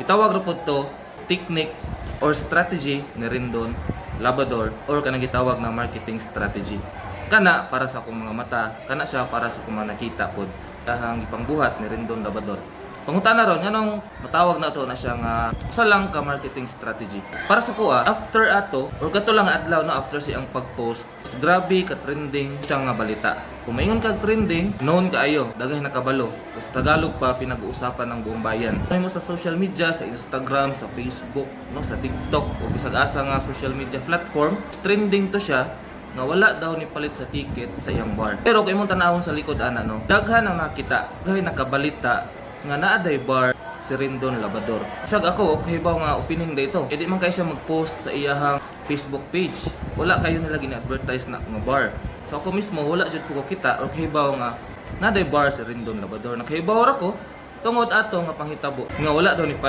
Gitawag ra pud to technique or strategy ni Rendon Labador or kanang gitawag na marketing strategy. Kana para sa akong mga mata, kana siya para sa akong mga nakita pod. Kahang gipangbuhat ni Rendon Labador. Pangutana ron, nganong matawag na to na siya nga usa lang ka marketing strategy? Para sa kuha, after ato, or kato lang adlaw no, after siyang pag-post, grabe ka trending siya nga balita. Kung maingon kag trending, known kaayo, daghay nakabalo. Sa Tagalog pa, pinag-uusapan ng buong bayan. May mo sa social media, sa Instagram, sa Facebook, no, sa TikTok, o bisag asa nga social media platform, trending to siya nga wala daw ni palit sa ticket sa iyang bar. Pero kung imong tanawon sa likod ana no, daghan ang nakita, daghan nakabalita nga naa day bar si Rendon Labador. Sag ako, kahibaw nga opening day to. Di man kay siya mag-post sa iyahang Facebook page. Wala kayo nila gina-advertise na nga bar. So ako mismo wala jud ko kita or kahibaw nga naa day bar si Rendon Labador. Nakahibaw ra ko tungod ato nga panghitabo nga wala daw ni palit